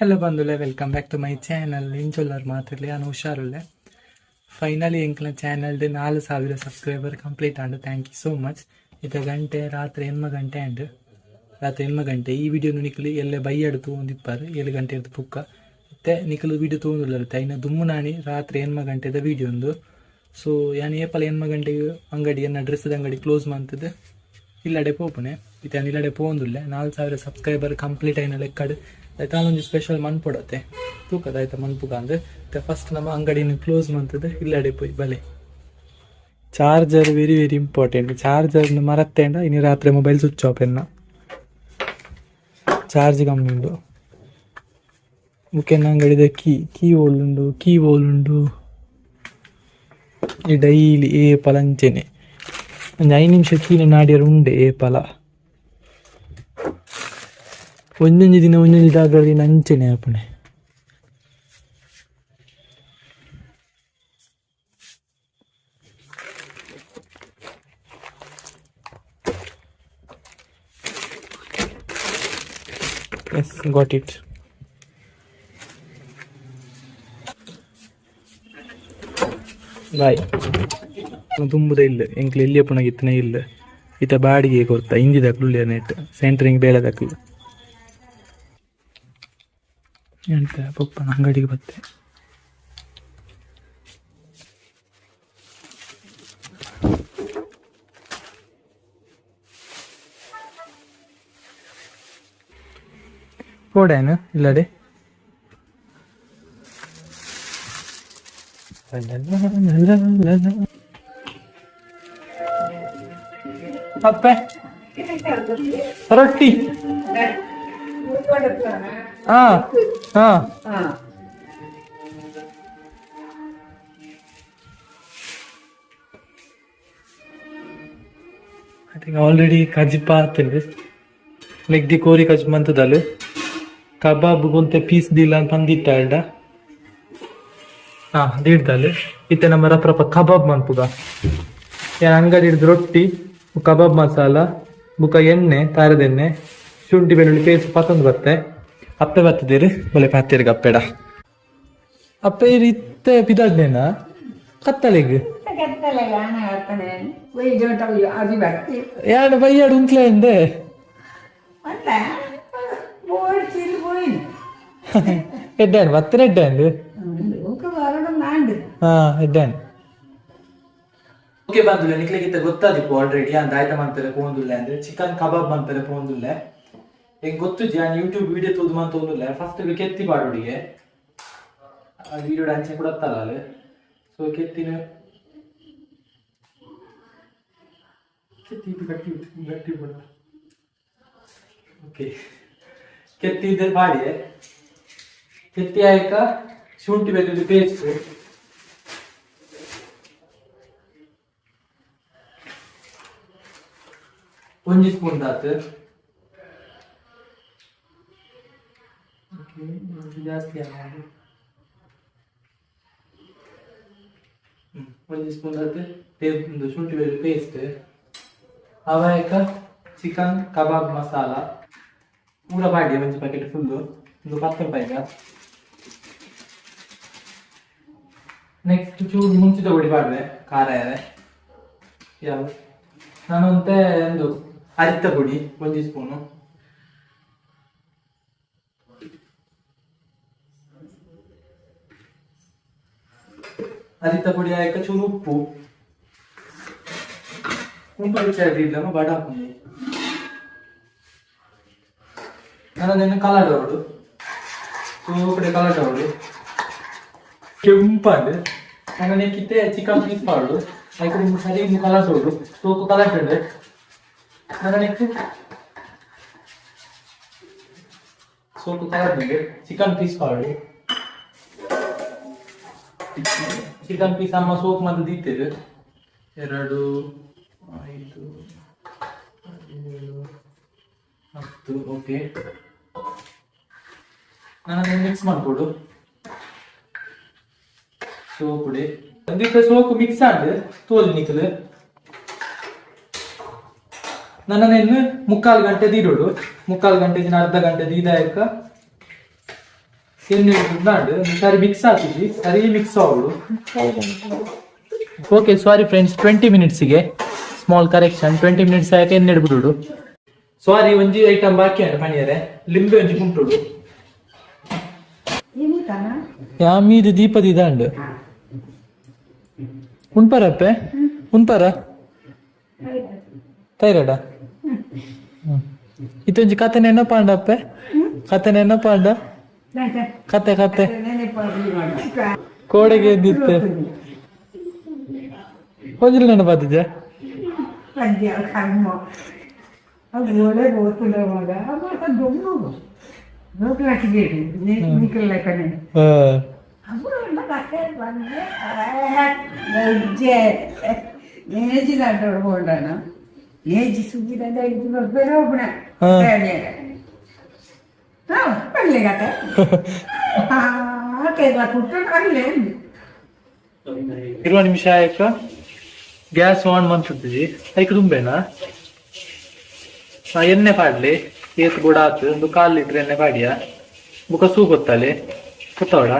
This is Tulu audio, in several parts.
ಹಲೋ ಬಂದುಲೆ, welcome back to my channel. ಇಂಚೊಲ್ಲರ್ ಮಾತಿರ್ಲಿ, ನಾನು ಹುಷಾರುಲ್ಲೆ. ಫೈನಲಿ ಎಂಕ್ಲ ಚಾನಲ್ಡ್ 4000 ಸಬ್ಸ್ಕ್ರೈಬರ್ ಕಂಪ್ಲೀಟ್ ಆಂಡ್. Thank you so much. ಇತ್ತ ಗಂಟೆ ರಾತ್ರಿ 8 ಗಂಟೆ ಆಂಡ್. ರಾತ್ರಿ 8 ಗಂಟೆ. ಈ ವಿಡಿಯೋ ನಿಕ್ಲು ಎಲ್ಲೆ ಬೈಯಡ್ ತೂವೊಂದಿಪ್ಪರ್. 7 ಗಂಟೆ ಇರ್ದು ಪುಕ್ಕ ಇತ್ತೆ ನಿಕ್ಲು ವಿಡಿಯೋ ತೂವೊಂದುಲ್ಲರ್. ಐನ ದುಮ್ಮುನಾನಿ ರಾತ್ರಿ 8 ಗಂಟೆದ ವಿಡಿಯೋ ಉಂದು. ಸೊ ಯಾನ್ ಏಪಲ 8 ಗಂಟೆಗೆ ಅಂಗಡಿ, ಎನ್ನ ಡ್ರೆಸ್ದ ಅಂಗಡಿ ಕ್ಲೋಸ್ ಮಂತುದು ಇಲ್ಲಡೆ ಪೋಪುನೆ. ಇತ್ತೆ ಯಾನ್ ಇಲ್ಲಡೆ ಪೋವೊಂದುಲ್ಲೆ. 4000 ಸಬ್ಸ್ಕ್ರೈಬರ್ ಕಂಪ್ಲೀಟ್ ಆಯಿನ ಲೆಕ್ಕಡ್ ದಾಲೊಂಜಿ ಸ್ಪೆಷಲ್ ಮನ್ಪೊಡತ್ತೆ, ತೂಕದ ಆಯ್ತ ಮನ್ಪುಗ ಅಂದ್. ಇತ್ತೆ ಫಸ್ಟ್ ನಮ್ಮ ಅಂಗಡಿನ ಕ್ಲೋಸ್ ಮಂತುದು ಇಲ್ಲಡೆ ಪೋಯಿ ಬಲೆ. Charger very very important. ಚಾರ್ಜರ್ನ ಮರತ್ತೇಂಡ ಇನಿ ರಾತ್ರಿ ಮೊಬೈಲ್ ಸ್ವಿಚ್ ಆಫ್ ಎನ್ನ. ಚಾರ್ಜ್ ಕಮ್ಮಿ ಉಂಡು. ಬುಕ್ಕ ಅಂಗಡಿದ ಕೀ ಕೀ ಓಲುಂಡು? ಕೀ ಓಲುಂಡು? ಈ ಡೈಲಿ ಏಪಲ ಅಂಚೆನೆ ಒಂಜಿ 5 ನಿಮಿಷ ಕೀನ ನಾಡಿಯರ್ ಉಂಡೆ ಏಪಲ. ಒಂಜೊಂಜಿ ದಿನ ಒಂಜೊಂಜಿ ಜಾಗದಲ್ಲಿ ಅಂಚೆನೆ ಆಪುನೆ. Yes, got it. Bye. ದುಂಬುದ ಇಲ್ಲ ಎಂಕ್ಲು ಎಲ್ಲಿ ಪುನಗ ಇತ್ತನೇ ಇಲ್ಲ. ಇತ್ತ ಬಾಡಿಗೆ ಕೊರ್ತ ಇಂಜಿದಕ್ಲು ನೆಟ್ ಸೆಂಟ್ರಿಂಗ್ ಬೇಲೆದಕ್ಲು ಎಂತ ಪಪ್ಪನ ಅಂಗಡಿಗೆ ಬತ್ತೆ. ಪೋಡೇನು ಇಲ್ಲಡೆ. ಅಪ್ಪೆ, ರೊಟ್ಟಿ. ಹಾ ಹಾ, I think already ಕಜಿಪ ಆತಂಡ್. ಮೆಗ್ದಿ ಕೋರಿ ಕಜ್ ಮಂತದಲ್. ಕಬಾಬ್ ಗೊಂತೆ ಪೀಸ್ ದಿಲ್ಲ ಅಂತ ಪಂದಿತ್ತ ಅಲ್ಡ. ಹಾ, ದೀಡ್ದಲ್. ಇತ್ತೆ ನಮ್ಮ ರಪ್ಪ ರಪ್ಪ ಕಬಾಬ್ ಮನ್ಪುಗ. ಯಾನ್ ಅಂಗಡಿ ಹಿಡ್ದು ರೊಟ್ಟಿ, ಕಬಾಬ್ ಮಸಾಲ, ಬುಕ್ಕ ಎಣ್ಣೆ, ತಾರದೆಣ್ಣೆ, ಶುಂಠಿ ಬೆಳ್ಳುಳ್ಳಿ ಪೇಸ್ಟ್ ಪತ್ತೊಂದು ಬತ್ತೆ. ಅಪ್ಪೆ ಬತ್ತದಿರು ಬೊಲೆ ಪಾತೆರ್ಗ ಅಪ್ಪೆಡ. ಅಪ್ಪೆ, ಇರ್ ಇತ್ತೆ ಪಿದಾಡ್ನೇನ ಕತ್ತಲೆಗ್? ಯಾನ್ ಬಯ್ಯಾಡು ಉಂಕ್ಲೆ ಅಂದೆ. ಎಡ್ಡಾಂಡ್ ಬತ್ತನೆ ಎಡ್ಡಾಂಡ್. ಹಾ, ಎಡ್ಡಾಂಡ್. ಓಕೆ ಬಂದುಲ್ಲ, ನಿಕ್ಲೆಗಿತ್ತ ಗೊತ್ತಾದಿಪ್ಪು ಆಲ್ರೆಡಿ ಅಂದ್ ಆಯ್ತ ಮಂತಾರೆ ಪೋಂದುಲ್ಲೆ ಅಂದ್ರೆ ಚಿಕನ್ ಕಬಾಬ್ ಮಂತಾರೆ ಪೋಂದುಲ್ಲೆ. ಎಂಗ್ ಗೊತ್ತುಜಿ, ಯಾನ್ ಯೂಟ್ಯೂಬ್ ವಿಡಿಯೋ ತೂದು ಮಂತ ಒಂದುಲ್ಲೆ. ಫಸ್ಟ್ ಕೆತ್ತಿ ಪಾಡೋಡಿಗೆ ವಿಡಿಯೋ ಅಂಚೆ ಕೂಡ ಅತ್ತಲ್ಲ. ಸೊ ಕೆತ್ತಿನ ಕೆತ್ತಿ ಇದು ಗಟ್ಟಿ ಗಟ್ಟಿ ಬಿಡ. ಓಕೆ, ಕೆತ್ತಿ ಪಾಡಿಯೆ. ಕೆತ್ತಿ ಆಯ್ಕ ಶುಂಠಿ ಬೆಳ್ಳುಳ್ಳಿ ಪೇಸ್ಟ್ ಒಂಜಿ ಸ್ಪೂನ್ ದಾತ್. ಓಕೆ, ಜಾಸ್ತಿ ಆಗೋದು. ಒಂಜಿ ಸ್ಪೂನ್ ದಾತ್ ಒಂದು ಶುಂಠಿ ಬೆಳ್ಳುಳ್ಳಿ ಪೇಸ್ಟ್. ಅವಾಯಕ ಚಿಕನ್ ಕಬಾಬ್ ಮಸಾಲ ಪೂರ ಪಾಡಿ, ಒಂಜಿ ಪ್ಯಾಕೆಟ್ ಫುಲ್ಲು. ಒಂದು 10 ರೂಪಾಯಿಗ. ನೆಕ್ಸ್ಟ್ ಚೂರು ಮುಂಚಿತ ಪೊಡಿ ಪಾಡುವೆ, ಖಾರ ಇದೆ ಯಾವ. ನಾನಂತೆ ಒಂದು ಅರಿತ ಪೊಡಿ ಒಂಜಿ ಸ್ಪೂನು. ಅರಿತ ಪೊಡಿ ಆಯ್ಕ ಚೂರು ಉಪ್ಪು. ಉಂಟು ಇಲ್ಲಮ್ಮ ಬಡ ಹಾಕೊಂಡು ನಾನು ಅದನ್ನು ಕಲರ್ ಅವಡು ಸೋಪಡೆ ಕಲರ್ ಅವಡು ಕೆಂಪಂಡು. ನಾನು ನೆಕ್ಕಿತ್ತೆ ಚಿಕನ್ ಪೀಸ್ ಪಾಡು ಐಕ್ ಸರಿ ಇನ್ನು ಕಲರ್ ಸೋಡು ಸೋಕು ಕಲರ್ ಉಂಡು. ನಾನು ನೆಕ್ಸ್ಟ್ ಸೋಕು ಕಲರ್ ಉಂಡು. ಚಿಕನ್ ಪೀಸ್ ಪಾಡು. ಚಿಕನ್ ಪೀಸ್ ಅಮ್ಮ ಸೋಕ್ ಮತ್ತೆ ದೀತೇರು. 2, 5, 7, 10. ಓಕೆ, ನಾನು ಅದನ್ನು ಮಿಕ್ಸ್ ಮಾಡ್ಕೊಡು ಸೋಪುಡಿ. ಒಂದಿತ್ತ ಸೋಕು ಮಿಕ್ಸ್ ಆಂಡ್ ತೋಲ್ ನಿಕ್ಲು. ನನ್ನ 3/4 ಗಂಟೆ ದೀಡೋಡು. 3/4 ಗಂಟೆ ದಿನ ಅರ್ಧ ಗಂಟೆ ದೀದಾಯಕ. ಎಣ್ಣೆ ಉಂಡು ಸರಿ ಮಿಕ್ಸ್ ಹಾಕಿದ್ವಿ, ಸರಿ ಮಿಕ್ಸ್ ಆವಡು. Okay, sorry friends, 20 ಮಿನಿಟ್ಸ್ಗೆ small correction. 20 minutes ಆಯ್ಕೆ ಎಣ್ಣೆ ಬಿಡುಡು. ಸಾರಿ, ಒಂಜಿ ಐಟಮ್ ಬಾಕಿ ಉಂಟು ಪಣಿಯರೆ. ಲಿಂಬೆ ಒಂಜಿ ಕುಂಟುಡು. ಯಾ ಮೀದು ದೀಪದ ಇದಾಂಡು. ಉಣ್ಪಾರಪ್ಪೆ, ಉಣ್ಪಾರ ತೈರಡ. ಇದೊಂಜಿ ಕತೆ ನೆನಪಾಂಡಪ್ಪೆ, ಕತೆ ನೆನಪಾಂಡ. ಕತೆ ಕತೆ ಕೋಡೆಗೆ ಎದ್ದಿತ್ತೆ ಒಂಜಿಲ್ ನೆನಪಾತಿದ್ದೆ. ಇರುವ ನಿಮಿಷ ಆಯ್ಕ ಗ್ಯಾಸ್ ಆನ್ ಮಂತುಜಿ. ಐಕ್ ತುಂಬೇನಾ? ಎಣ್ಣೆ ಪಾಡ್ಲಿ. ಏತ್ ಬೋಡ ಆತು, ಒಂದು ಕಾಲ್ ಲೀಟರ್ ಎಣ್ಣೆ ಪಾಡಿಯ. ಬುಕ್ಕ ಸೂ ಗೊತ್ತಲ್ಲಿ ಗೊತ್ತವಡ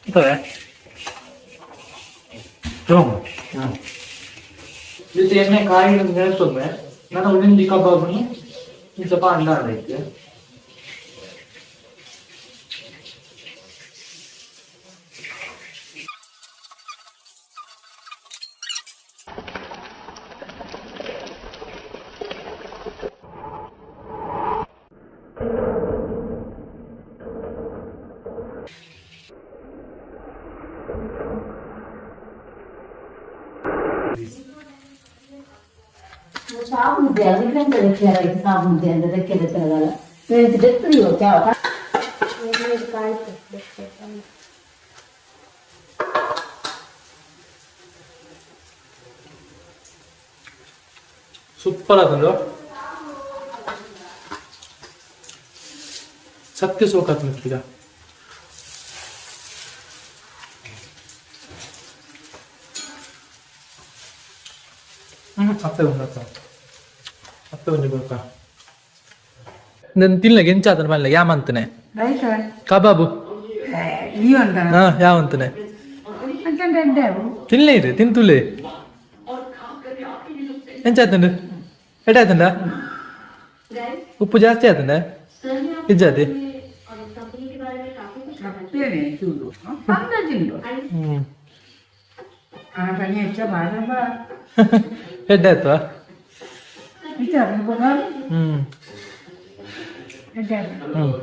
ಗೊತ್ತವೆ. ಜೊತೆ ಎಣ್ಣೆ ಕಾಯಿ ಹೇಳ್ತೊಮ್ಮೆ ನಾನು ಒಂದೊಂದು ಕಬಾಬ್ನು ಇಂಚ ಪಾಂಡ ಐತೆ. ಸೂಪರ್ ಆತಂದು. ಸತ್ಯ ಸೋಕಾತ್ ಈಗ. ಅಪ್ಪೆ ಒಂದು, ಅಪ್ಪೆ ಒಂದು ಬೇಕಾ? ನನ್ನ ತಿನ್ಲಕ್ಕೆ ಎಂಚಾತನ ಮಲ್ಲ ಯಾಮಂತನೆ ಕಬಾಬು. ಹಾ, ಯಾವಂತನೆ ತಿನ್ಲೇ ಇರು, ತಿಂತುಲೆ. ಎಂಚಾತಂಡು? ಎಟಾತಂಡ? ಉಪ್ಪು ಜಾಸ್ತಿ ಆತಂಡ ಇಜ್ಜಾತಿ. ಹ್ಮ್ ಎಡ್ಡೆ ಆಯ್ತಾ? ಹ್ಮ್ ಹ್ಮ್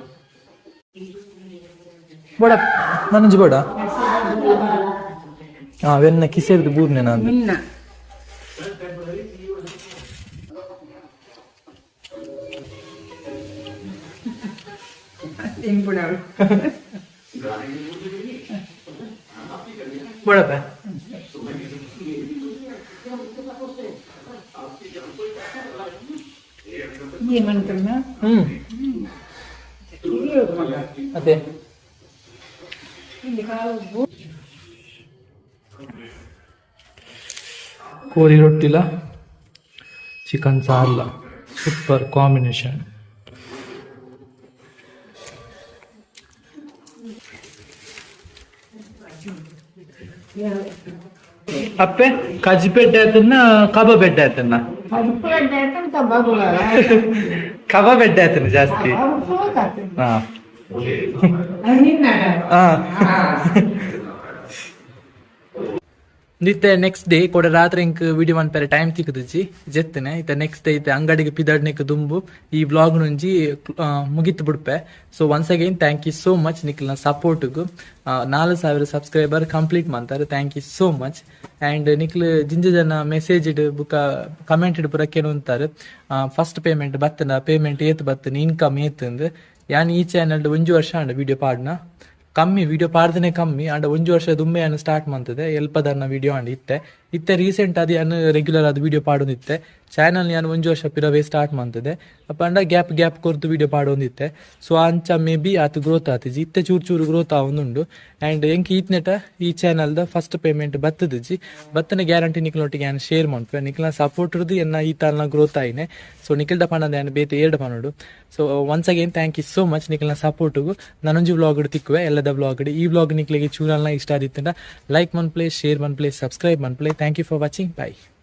ಬೋಡ ನನಂಜಿ ಬೋಡ. ಹಾ, ವೆನ್ನ ಕಿಸೆರ್ದು ಬೂರ್ನೆ ನಾನು. ಬೋಡಪ್ಪ. ಹ್ಮ್ ಅದೇ ಕೋರಿ ರೊಟ್ಟಿಲ ಚಿಕನ್ ಸಾರ್ಲ ಸೂಪರ್ ಕಾಂಬಿನೇಷನ್. ಅಪ್ಪೆ, ಕಜ್ಜಿ ಪೆಡ್ಡೆ ಆತನ್ನ, ಕಬಾಬ್ ಎಡ್ಡೆ ಆತನ್ನ? ಕಬಾಬ್ ಎಡ್ಡೆ ಆತನ ಜಾಸ್ತಿ. ಹಾ ಹಾ. ಇತ್ತೆ ನೆಕ್ಸ್ಟ್ ಡೇ ಕೊಡ ರಾತ್ರಿ ಇಂಕ್ ವಿಡಿಯೋ ಮನ್ಪೆರೆ ಟೈಮ್ ತಿಕ್ಕುದಿಜ್ಜಿ, ಜೆತ್ತನೆ. ಇತ್ತೆ ನೆಕ್ಸ್ಟ್ ಡೇ. ಇತ್ತೆ ಅಂಗಡಿಗೆ ಪಿದಡ್ನೆಕ್ ದುಂಬು ಈ ವ್ಲಾಗ್ నుంಚಿ ಮುಗಿತು ಬಿಡ್ಪೆ. So once again, thank you so much ನಿಕ್ಲ್ನ ಸಪೋರ್ಟ್ಗು. 4000 subscriber complete ಮಂತಾರೆ, thank you so much. And ನಿಕ್ಲ್ ಜಿಂಜ ಜನ ಮೆಸೇಜ್ ಇಡ್ ಬುಕ್ಕ ಕಮೆಂಟ್ ಇಡ್ ಪೂರ ಕೇಳುಂತಾರೆ, ಫಸ್ಟ್ ಪೇಮೆಂಟ್ ಬತ್ತನ, ಪೇಮೆಂಟ್ ಏತ್ ಬತ್ತನ, ಇನ್ಕಮ್ ಏತಂದು. ಯಾನ್ ಈ ಚಾನಲ್ ಒಂಜಿ ವರ್ಷ ಆಂಡ್ ವಿಡಿಯೋ ಪಾಡ್ನ. ಕಮ್ಮಿ ವಿಡಿಯೋ ಪಾಡ್ದನೆ ಕಮ್ಮಿ ಅಂಡ ಒಂಜಿ ವರ್ಷ ದುಂಬೆ ಯಾನ್ ಸ್ಟಾರ್ಟ್ ಮಂತದೆ. ಎಲ್ಪದನ್ನ ವಿಡಿಯೋ ಅಂಡ್ ಇತ್ತೆ ಇತ್ತೆ ರೀಸೆಂಟ್ ಅದು ಯಾನ್ ರೆಗ್ಯುಲರ್ ಅದು ವಿಡಿಯೋ ಪಾಡೊಂದಿತ್ತೆ. ಚಾನಲ್ ಯಾನ್ ಒಂಜಿ ವರ್ಷ ಪಿರವೇ ಸ್ಟಾರ್ಟ್ ಮಂತದೆ. ಅಪಂಡ ಗ್ಯಾಪ್ ಗ್ಯಾಪ್ ಕೊರ್ದು ವಿಡಿಯೋ ಪಾಡೊಂದಿತ್ತೆ. ಸೊ ಅಂಚ ಮೇ ಬಿ ಆತ್ ಗ್ರೋತ್ ಆತಿಜಿ. ಇತ್ತೆ ಚೂರು ಚೂರು ಗ್ರೋತ್ ಆವೊಂದುಂಡು. ಆ್ಯಂಡ್ ಎಂಕ್ ಈತ್ನೆಟ ಈ ಚಾನಲ್ದ ಫಸ್ಟ್ ಪೇಮೆಂಟ್ ಬತ್ತದಿಜಿ. ಬತ್ತನ ಗ್ಯಾರಂಟಿ ನಿಕ್ಲೊಟ್ಟಿಗೆ ಯಾನ್ ಶೇರ್ ಮನ್ಪುವೆ. ನಿಕ್ಲ್ನ ಸಪೋರ್ಟ್ ರ್ದು ಎನ್ನ ಈ ತಾಲ್ನ ಗ್ರೋತ್ ಆಯಿನೆ. ಸೊ ನಿಖಿಲ್ಡ ಪನಂದೆ ಯಾನ್ ಬೇತೆ ಏರ್ಡ ಪನೊಡು? So once again, thank you so much ನಿಕ್ಲ್ನ ಸಪೋರ್ಟ್ಗು. ನನೊಂಜಿ ವ್ಲಾಗ್ ತಿಕ್ಕುವೆ, ಎಲ್ಲದ ವ್ಲಾಗ್. ಈ ವ್ಲಾಗ್ ನಿಕ್ಲೆಗೆ ಚೂರಲ್ನ ಇಷ್ಟ ಆದಿತ್ತಂಡ ಲೈಕ್ ಮನ್ಪ್ಲೆ, ಶೇರ್ ಮನ್ಪ್ಲೆ, ಸಬ್ಸ್ಕ್ರೈಬ್ ಮನ್ಪ್ಲೆ. Thank you for watching. Bye.